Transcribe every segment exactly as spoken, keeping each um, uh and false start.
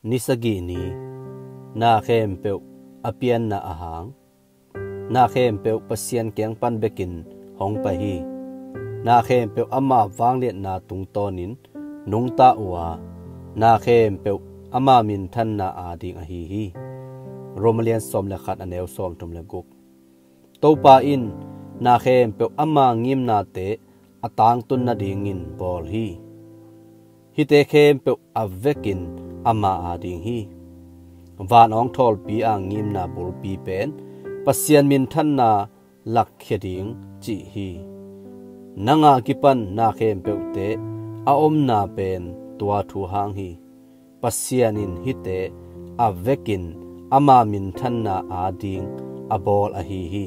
Ni sagih ni, na khempeuh a pianna ahang, na khempeuh Pasian kiang pan bekin hong pai hi. Na khempeuh ama vangliatna tungtawnin nungta uh a, na khempeuh ama minthanna ading ahi hi. Roma lian sawm le khat, a neu sawmthum le guk. Topa in na khempeuh ama ngimnate a tangtun nadingin bawl hi. Hihte khempeuh a vekin ama ading hi. Van awngthawlpi a ngimna bulpi pen Pasian minthanna lakkhia ding cih hi. Nang a kipan na khempeuhte a omna pen tua thu hang hi. Pasian in hihte a vekin ama minthanna ading a bawl ahi hi.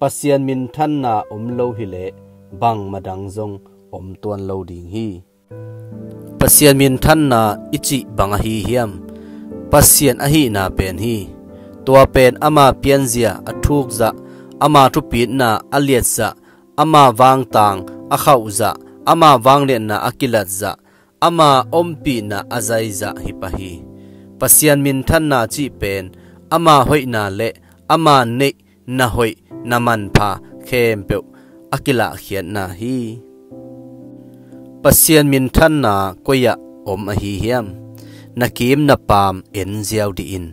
Pasian minthanna om lo hileh bangmah dang zong om tuan lo ding hi. Pasian minthanna i cih bang ahi hiam? Pasian ahihna pen hi. Tua pen ama pianzia a thukzah, ama thupitna a liatzah, ama vangtang a khauhzah, ama vangliatna a kilatzah, ama ompihna a zaizah hi pah hi. Pasian minthanna cih pen ama hoihna le ama neih na hoih na manpha khempeuh a kilahkhiatna hi. Pasian minthanna koi-ah om ahi hiam? Na kim na paam en ziau dih in.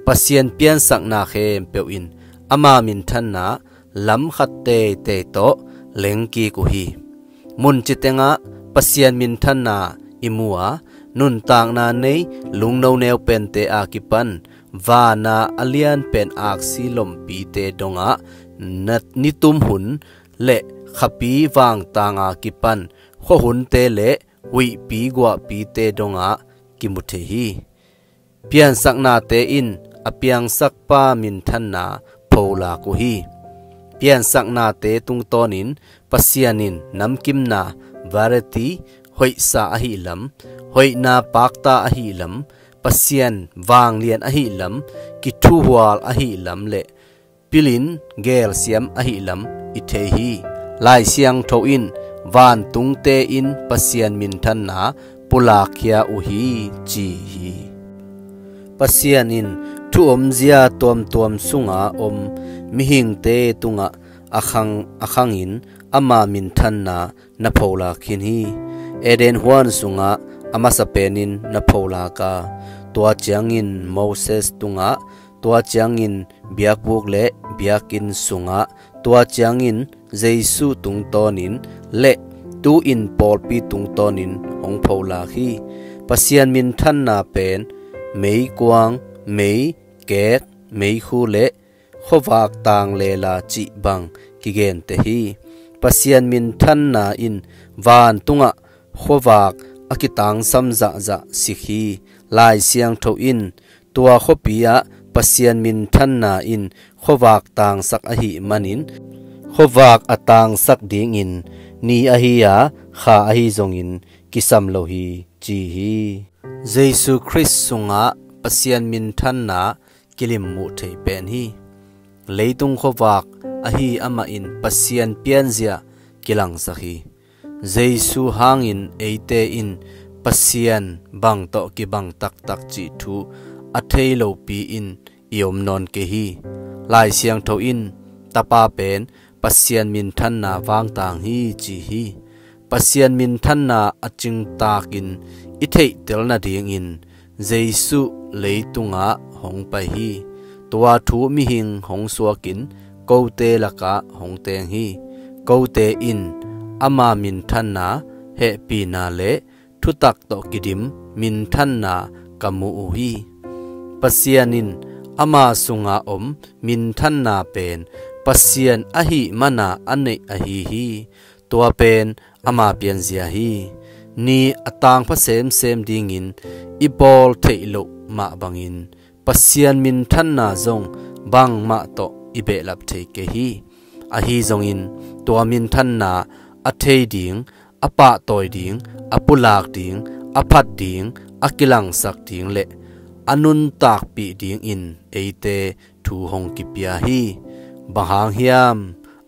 Pasian piansakna khempeuh in ama minthanna lam khat teitei tawh lengkik uh hi. Muncitengah Pasian minthanna i mu a, nuntakna nei lungno neu pente a kipan vana a lianpen aksi lompite dongah na nitum hun le khapi vangtanga kipan khuahunte le huihpi guahpite dongah kimu thei hi. Piansaknate in a piangsakpa minthanna pholak uh hi. Piansaknate tungtawnin Pasian in namkimna, variety, hoihsa ahihlam, hoihna pakta ahihlam, Pasian vanglian ahihlam, kithuhual ahihlam le pilin gelsiam ahihlam i thei hi. Lai Siangtho in vantungte in Pasian minthanna pulakkhia uh hi, ci hi. Pasian in thu omzia tuamtuam sunga om mihingte tungah a khang, a khangin ama minthanna na pholak khin hi. Eden huan sungah a masa penin na pholak a, tua ciangin Moses tungah, tua ciangin biakbuk le biakinn sungah, tua ciangin Jesu tungtawnin le tu-in pawlpi tungtawnin hong pholak hi. Pasian minthanna pen meikuang, meikek, meikhu le khuavak tang lela cih bang kigente hi. Pasian minthanna in vantungah khuavak a kitangsam zahzah sik hi. Lai Siangtho in tua khuapi ah Pasian minthanna in khuavak tangsak ahih manin, khuavak a tangsak dingin ni ahi a, kha ahi zongin kisam lo hi, ci hi. Jesu Khrist sungah Pasian minthanna kilimmuh thei pen hi. Leitung khuavak ahi amah in Pasian pianzia kilangsak hi. Jesu hangin eite in Pasian bang tawh kibang taktak cih thu a thei lopi-in i om nawn kei hi. Lai Siangtho in Tapa pen Pasian minthanna vangtang hi, ci hi. Pasian minthanna a cingtakin i theihtel nadingin Jesu leitungah hong pai hi. Tua thu mihing hong suakin kote lakah hong teng hi. Kote in ama minthanna, hehpihna le thutak tawh kidim minthanna ka mu uh hi. Pasian in ama sunga om minthanna pen Pasian ahih mana a neih ahi hi. Tua pen ama pianzia hi. Ni a tangpha semsem dingin i bawl theih loh mah bangin Pasian minthanna zong bangmah tawh i behlap thei kei hi. Ahi zongin tua minthanna a thei ding, a pahtawi ding, a pulak ding, a phat ding, a kilangsak ding le a nuntakpih dingin eite thu hong kipia hi. Bang hang hiam?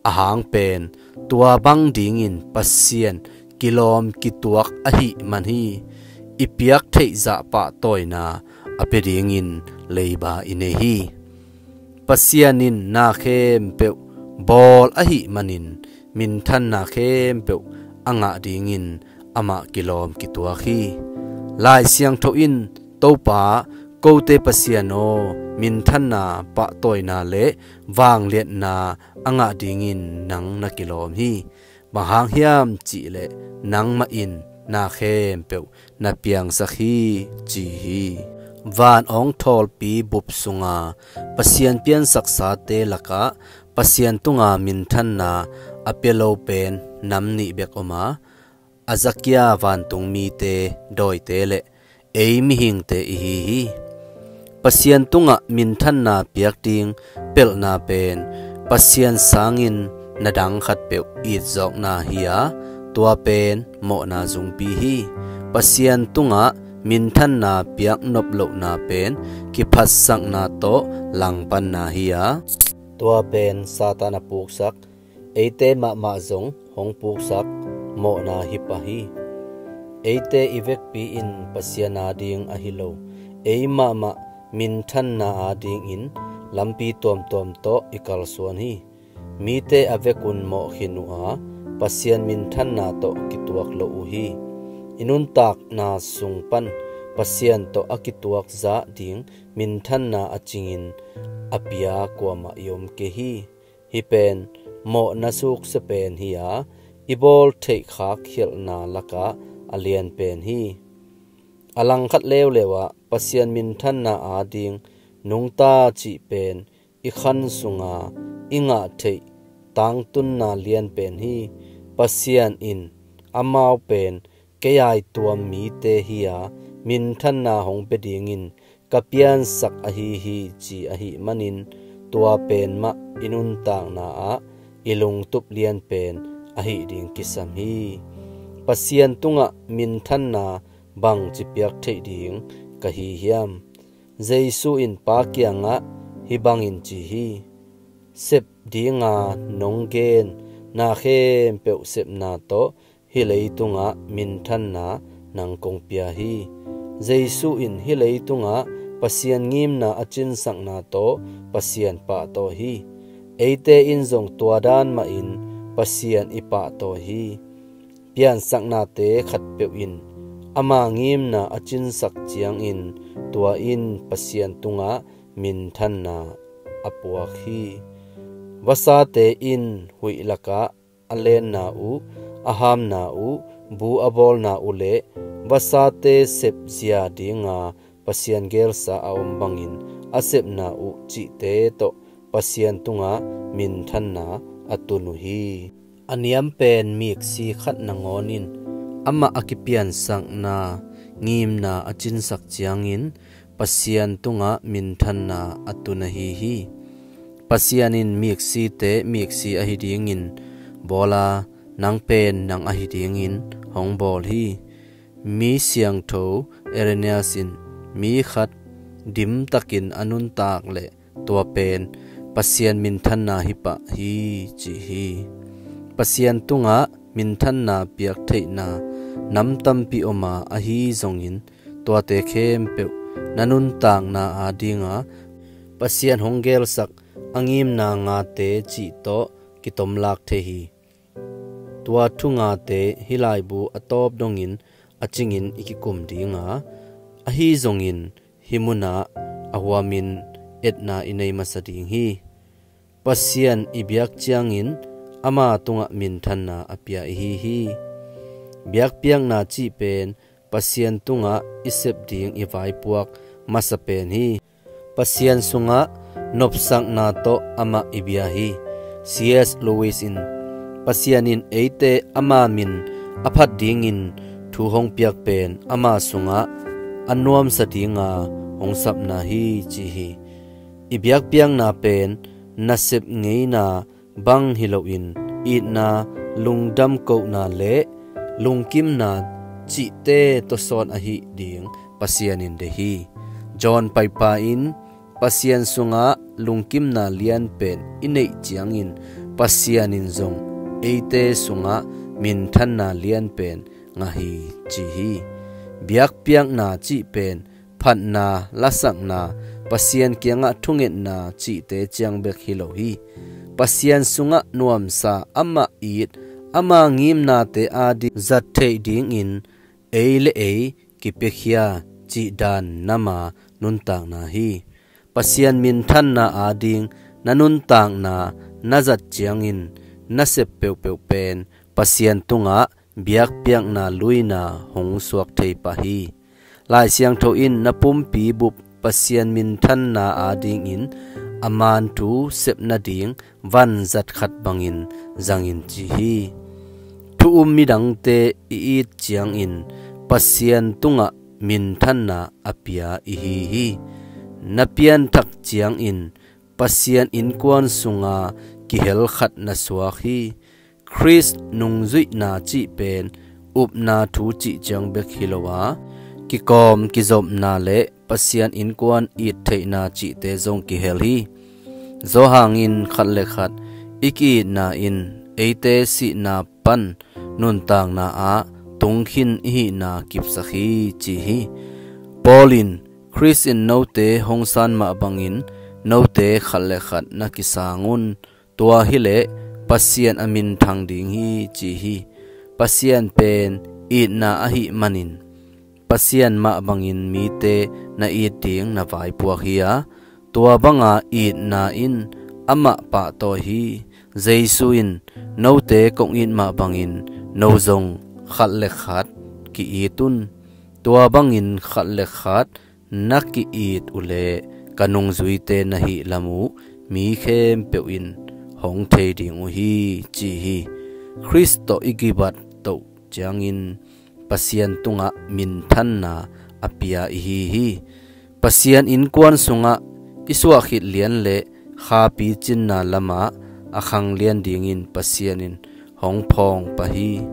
A hang pen tua bang dingin Pasian kilawm kituak ahih man hi. i piak theih zah pahtawina a pia dingin leiba i nei hi. Pasian in na khempeuh bawl ahih manin minthanna khempeuh a ngah dingin amah kilawm kituak hi. Lai Siangtho in, Topa, kote Pasian aw, minthanna, pahtawina le vangliatna a ngah dingin nang na kilawm hi. Bang hang hiam cihleh nangmah in na khempeuh na piangsak hi, ci hi. Van awngthawlpi bup sunga Pasian piansaksate lakah Pasian tunga minthanna a pia lo pen nam nih bek om a, a zakia vantung mite, dawite le ei mihingte i hi hi. Pasian tungah minthanna piak ding pelhna pen Pasian sangin na dang khatpeuh itzawkna hi a, tua pen mawhna zungpi hi. Pasian tungah minthanna piak nop lohna pen kiphatsakna tawh langpanna hi a, tua pen Satan a puksak, eite mahmah zong hong puksak mawhna hi pah hi. Eite i vekpi in Pasian ading ahi lo, ei mahmah minthanna adingin lampi tuamtuam tawh i kalsuan hi. Mite a vekun mawh khin uh a, Pasian minthanna tawh kituak lo uh hi. I nuntakna sung pan Pasian tawh a kituak zah ding minthanna a cingin a pia kuamah i om kei hi. Hih pen mawhna suksia pen hi a, i bawl theih khak khialhna lakah a lian pen hi. A langkhat leuleu ah Pasian minthanna ading nungta cih pen i khan sunga i ngah theih tangtunna lian pen hi. Pasian in amau pen kei aituam mite hi a, minthanna hong pia dingin ka piansak ahi hi, ci ahih manin tua pen mah i nuntakna ah i lungtup lian pen ahih ding kisam hi. Pasian tungah minthanna bangci piak theih ding ka hi hiam? Jesu in Pa kiangah hih bangin ci hi: Sep dinga nong gen na khempeuh sepna tawh hih leitungah minthanna nang kong pia hi. Jesu in hih leitungah Pasian ngimna a cinsakna tawh Pasian pahtawi hi. Eite in zong tua dan mahin Pasian i pahtawi hi. Piansaknate khatpeuh in ama ngimna a cinsak ciangin tua in Pasian tungah minthanna a puak hi. Vasate in huih lakah a lenna uh, a hamna uh, bu a bawlna uh le vasate sepzia dinga Pasian gelsa a om bangin a sepna uh cihte tawh Pasian tungah minthanna a tun uh hi. A niam pen miksi khat nangawn in amah a kipiansakna ngimna a cinsak ciangin Pasian tungah minthanna a tun ahi hi. Pasian in miksite miksi ahi dingin bawl a, nang pen nang ahi dingin hong bawl hi. Mi siangtho Irenaeus in mi khat dimtakin a nuntak leh tua pen Pasian minthanna hi pah hi, ci hi. Pasian tungah minthanna piak theihna nam tampi om a, ahi zongin tuate khempeuh na nuntakna adinga Pasian hong gelsak a ngimna ngate cih tawh kitomlak thei hi. Tua thu ngate hih laibu a tawp dongin a cingin i kikum ding a, ahi zongin hih munah a huamin etna i nei masa ding hi. Pasian i biak ciangin ama tungah minthanna a pia i hi hi. Biakpiakna cih pen Pasian tungah i sep ding i vaipuak masa pen hi. Pasian sungah nopsakna tawh amah i bia hi. C S Lewis in, Pasian in eite ama min a phat dingin thu hong piak pen ama sungah a nuamsa dinga hong sapna hi, ci hi. I biakpiakna pen nasep ngeina bang hi loin itna, lungdam kohna le lungkimna cihte tawsawn ahih ding Pasian in deih hi. John Piper in, Pasian sungah lungkimna lianpen i neih ciangin Pasian in zong eite sungah minthanna lianpen ngah hi, ci hi. Biakpiakna cih pen phatna, lasakna, Pasian kiangah thungetna cihte ciang bek hi lo hi. Pasian sungah nuamsa, amah it, ama ngimnate ading zat theih dingin ei le ei kipiakhia cih dan nama nuntakna hi. Pasian minthanna ading na nuntakna na zat ciangin na sep peuhpeuh pen Pasian tungah biakpiakna luina hong suak thei pah hi. Lai Siangtho in na pumpi bup Pasian minthanna adingin a man thu sep nading vanzat khat bangin zangin ci hi. Thu um midangte i it ciangin Pasian tungah minthanna a pia i hi hi. Na pianthak ciangin Pasian innkuan sunga kihel khat na suak hi. Khrist nungzuihna cih pen upna thu cih ciang bek hi lo a, kikawm kizopna le Pasian innkuan it theihna cihte zong kihel hi. Johan in khat le khat i ki-itna in eite sihna pan nuntakna ah tungkhin i hihna kipsak hi ci hi. Paul in Khrist in note hong san mah bangin note khat le khat na kisang un. Tua hileh Pasian a minthang ding hi ci hi. Pasian pen itna ahih manin Pasian mah bangin mite na it ding na vaipuak hi a, tua banga itna in amah pahtawi hi. Jesu in note kong it mah bangin no zong khat le khat ki-it un. Tua bangin khat le khat na ki-it uhleh ka nungzuite na hih lam uh mi khempeuh in hong thei ding uh hi ci hi. Khrist tawh i kibat toh ciangin Pasian tungah minthanna a pia i hi hi. Pasian innkuan sungah i suah khit lian le khapi cinna lamah a khanglian dingin Pasian in hong phawng pah hi.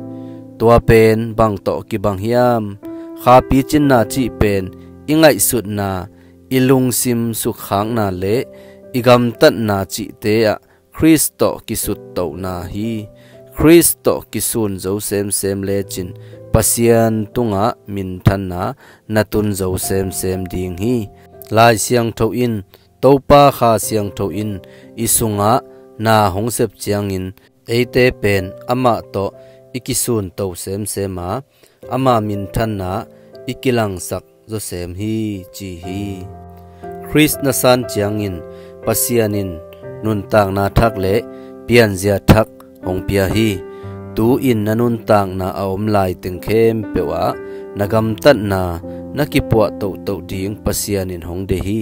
Tua pen bang tawh kibang hiam? Khapi cinna cih pen i ngaihsutna, i lungsim sukkhakna le i gamtatna cihte ah Khrist tawh kisuttohna hi. Khrist tawh kisun zo semsem lecin Pasian tungah minthanna na tun zo semsem ding hi. Lai Siangtho in, Topa Kha Siangtho in i sungah na hong sep ciangin eite pen amah tawh i kisunto semsem a, ama minthanna i kilangsak zawsem hi ci hi. Khrist na san ciangin Pasian in nuntakna thak le pianzia thak hong pia hi. Tu-in na nuntakna a om laiteng khempeuh ah na gamtatna na kipuah tohtoh ding Pasian in hong deih hi.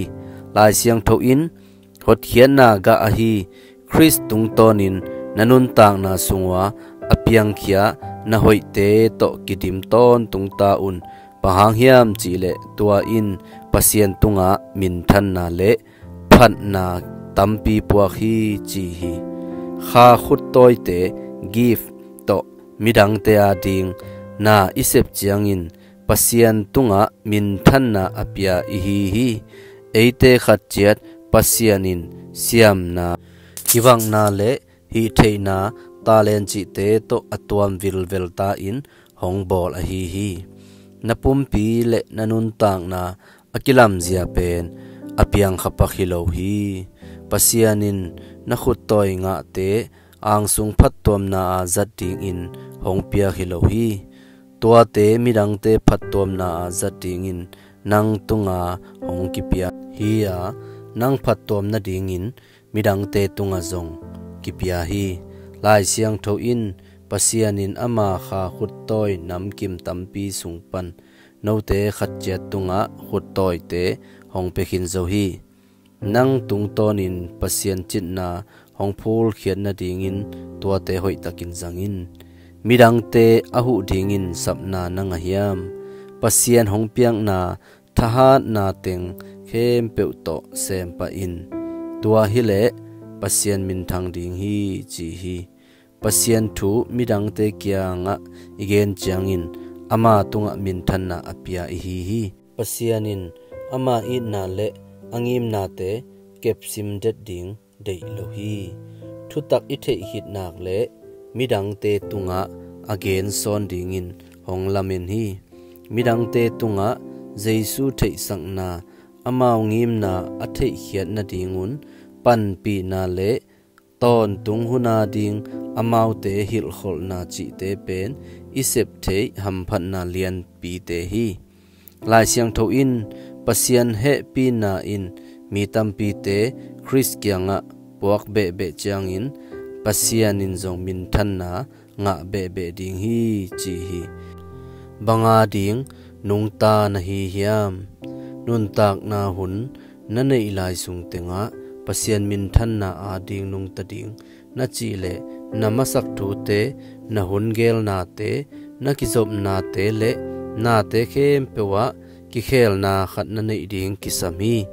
Lai Siangtho in, hotkhiatna gah ahi Khrist tungtawnin na nuntakna sungua a piangkhia na hoihte tawh kidim tawntung ta un. Bang hang hiam cihleh tua in Pasian tungah minthanna le phatna tampi puak hi ci hi. Kha khuttawite, gift, tawh midangte ading na i sep ciangin Pasian tungah minthanna a pia i hi hi. Eite khat ciat Pasian in siamna, kivakna le hihtheihna, talent cihte tawh a tuam vilvel ta in hong bawl ahi hi. Na pumpi le na nuntakna a kilamzia pen a piangkhapak hi lo hi. Pasian in na khuttawi ngahte angsung phattuamna a zat dingin hong piak hi lo hi. Tuate midangte phattuamna a zat dingin nang tunga hong kipia hi a, nang phattuam nadingin midangte tunga zong kipia hi. Lai Siangtho in, Pasian in ama kha khuttawi namkim tampi sung pan note khat ciat tungah khuttawite hong pia khin zo hi. Nang tungtawnin Pasian citna hong phulkhiat nadingin tuate hoihtakin zang in. Midangte a huh dingin sapna na ngah hiam? Pasian hong piakna thahatna teng khempeuh tawh sempah in. Tua hileh Pasian minthang ding hi ci hi. Pasian thu midangte kiangah i gen ciangin ama tungah minthanna a pia i hi hi. Pasian in ama itna le a ngimnate kepsim det ding deih lo hi. Thutak i theih khit nak le midangte tungah a gensawn dingin hong lamen hi. midangte tungah Jesu theihsakna, amau ngimna a theihkhiat nadingun panpihna le tawntung hun ading amaute hilhkholhna cihte pen i sep theih hamphatna lianpite hi. Lai Siangtho in Pasian hehpihna in mi tampite Khrist kiangah puak behbeh ciangin Pasian in zong minthanna ngah behbeh ding hi ci hi. Bang ading nungta na hi hiam? Nuntakna hun na neih lai sung tengah Pasian minthanna ading nungta ding na cih leh, na masak thute, na hun gelnate, na kizopnate le nate khempeuh ah kikhelna khat na neih ding kisam hi.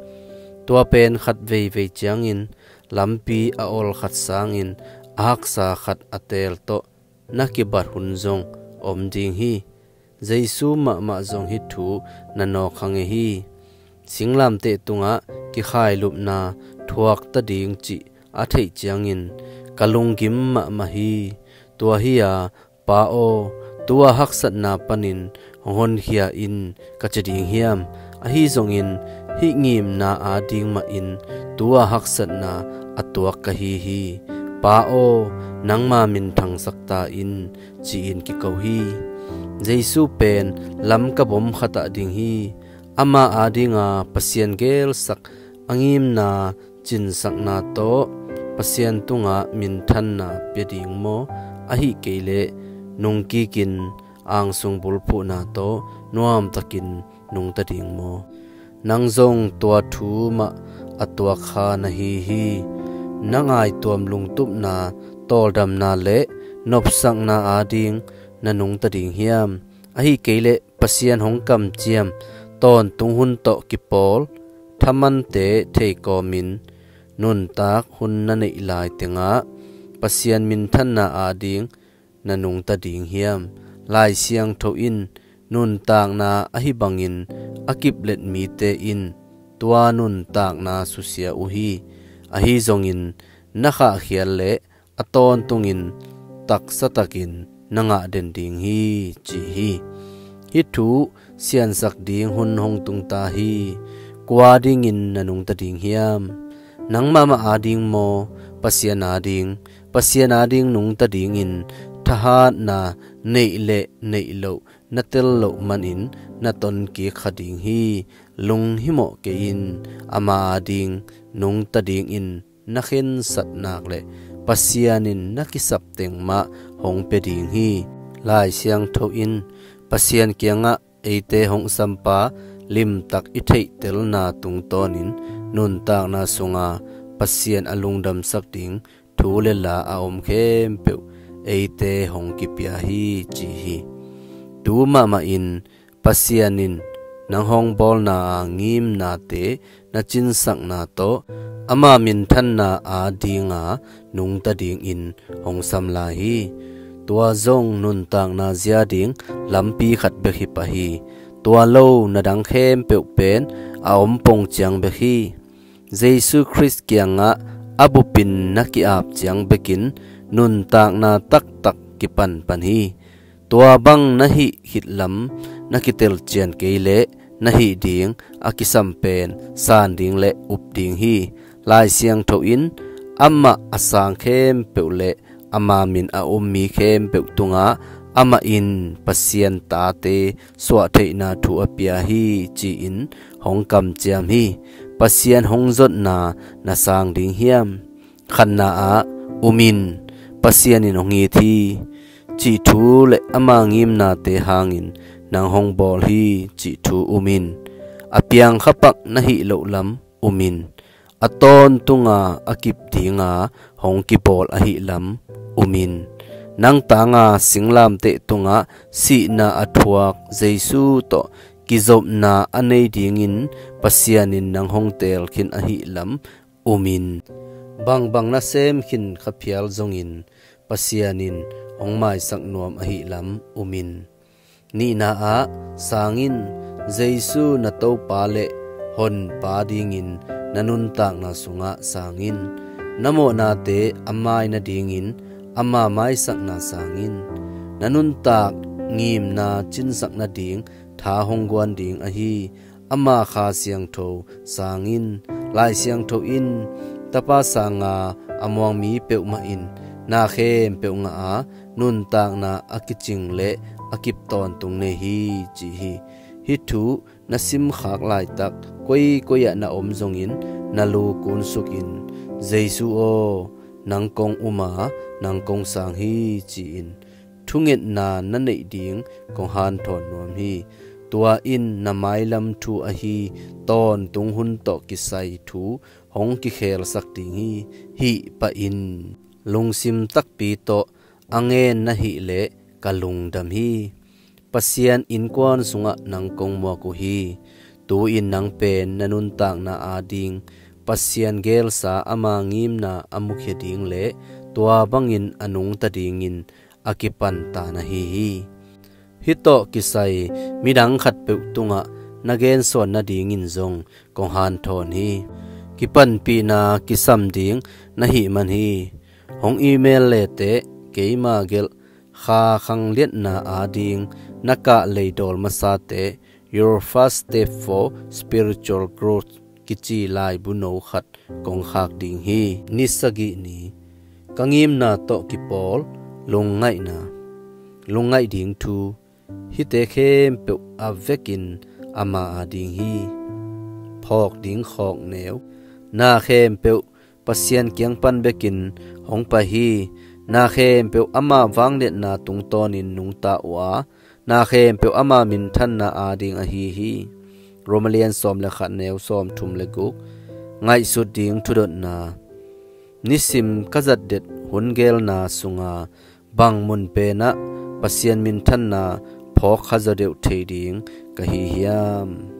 Tua pen khat veivei ciangin lampi a ol khat sangin a haksa khat a teel tawh na kibat hun zong om ding hi. Jesu mahmah zong hih thu na nawk kha ngei hi. Singlamteh tungah kikhailupna thuakta ding cih a theih ciangin ka lunggim mahmah hi. Tua hi-a, Pa aw, tu-a haksatna panin hong honkhia in ka ci ding hiam? Ahi zongin hih ngimna ading mahin tu-a haksatna a tuak ka hi hi. Pa aw, nangma minthangsak ta in, ci-in kiko hi. Jesu pen lamkabom khatah ding hi. Ama adinga Pasian gelsak a ngimna cinsakna tawh Pasian tungah minthanna pia ding maw? Ahi kei leh nungkikin angsung bulphuhna tawh nuamtakin nungta ding maw? Nang zong tua thu mah a tuak kha na hi hi. Na ngaituam lungtupna, tawldamna le nopsakna ading na nungta ding hiam? Ahi kei leh Pasian hong kamciam tawntung hun tawh kipawl thamante theikawmin nuntak hun na neih lai tengah Pasian minthanna ading na nungta ding hiam? Lai Siangtho in nuntakna ahi bangin a kiplet mite in tua nuntakna susia uh hi. Ahi zongin na khahkhiat leh a tawntungin taksatakin na ngah den ding hi, ci hi. Hih thu siansak ding hun hong tungta hi. Kua dingin na nungta ding hiam? Nang mahmah ading maw? Pasian ading. Pasian ading nungta dingin thahatna neih le neih loh na tel loh manin na tonkik kha ding hi. Lunghimawh kei in. Ama ading nungta dingin na khensat nak le Pasian in na kisap teng mah hong pia ding hi. Lai Siangtho in Pasian kiangah eite hong sampa limtak i theihtelna tungtawnin nuntakna sunga Pasian a lungdamsak ding thu le la a om khempeuh eite hong kipia hi, ci hi. Tu mahmah in Pasian in nang hong bawlna a ngimnate na cinsakna tawh ama minthanna adinga nungta dingin hong sam lai hi. Tua zong nuntakna zia ding lampi khat bek hi pah hi. Tua lo na dang khempeuh pen a om pong ciang bek hi. Jesu Khrist kiangah a bupin na ki-ap ciang bekin nuntakna taktak kipanpan hi. Tua bang na hih khit lam na kitelcian kei leh na hih ding a kisam pen san ding le up ding hi. Lai Siangtho in amah a sang khempeuh le ama min a um mi khempeuh tungah amah in Pasian tate suahtheihna thu a pia hi, ci-in hong kamciam hi. Pasian hong zotna na sang ding hiam? Khatna ah, um in, Pasian in hong it hi, cih thu le ama ngimnate hangin nang hong bawl hi, cih thu um in. A piang khapak na hih loh lam um in. A tawntunga a kip dinga hong kibawl ahih lam um in. Nang tanga singlamteh tungah sihna a thuak Jesu tawh kizopna a nei dingin Pasian in nang hong teel khin ahih lam um in. Bangbang na sem khin kha phial zongin Pasian in hong maisak nuam ahih lam um in. Nihna ah, sang in, Jesu na Topa le Honpa dingin na nuntakna sungah sang in. Na mawhnate a mai nadingin ama maisakna sang in. Na nuntak ngimna cinsak nading tha hong guan ding ahi. Ama Kha Siangtho sang in, Lai Siangtho in, Tapa sanga a muang mi peuhmah in na khempeuh ngah a, nuntakna a kicing le a kip tawntung nei hi, ci hi. Hih thu na simkhak laitak koikoi ah na om zongin na lu kunsukin, Jesu aw, nang kong um a, nang kong sang hi, ci-in thungetna na neih ding kong hanthawn nuam hi. Tua in na mailam thu ahi tawntung hun tawh kisai thu hong kikhelsak ding hi. Hih pah in, lungsim takpi tawh a ngen na hih leh ka lungdam hi. Pasian innkuan sungah nang kong muak uh hi. Tu-in nang pen na nuntakna ading Pasian gelsa ama ngimna a mukhia ding le tua bangin a nungta dingin a kipanta na hi hi. Hih tawh kisai midang khatpeuh tungah na gensuan nadingin zong kong hanthawn hi. Kipanpihna kisam ding na hih man hi. Hong email leteh keima gelh Kha khangliatna ading na kah leidawl masate, Your First Step for Spiritual Growth kici laibu no khat kong khak ding hi. Ni sagih ni, ka ngimna tawh kipawl lungngaihna, lungngaih ding thu, hihte khempeuh a vekin ama ading hi. Phawk ding khawkneu, na khempeuh Pasian kiang pan bekin hong pai hi. Na khempeuh ama vangliatna tungtawnin nungta uh a, na khempeuh ama minthanna ading ahi hi. Roma lian sawm le khat neu sawm thum le guk. Ngaihsut ding thudotna. Nisim ka zatdet hun gelna sunga bang mun penah Pasian minthanna phawk khazaw deuh thei ding ka hi hiam?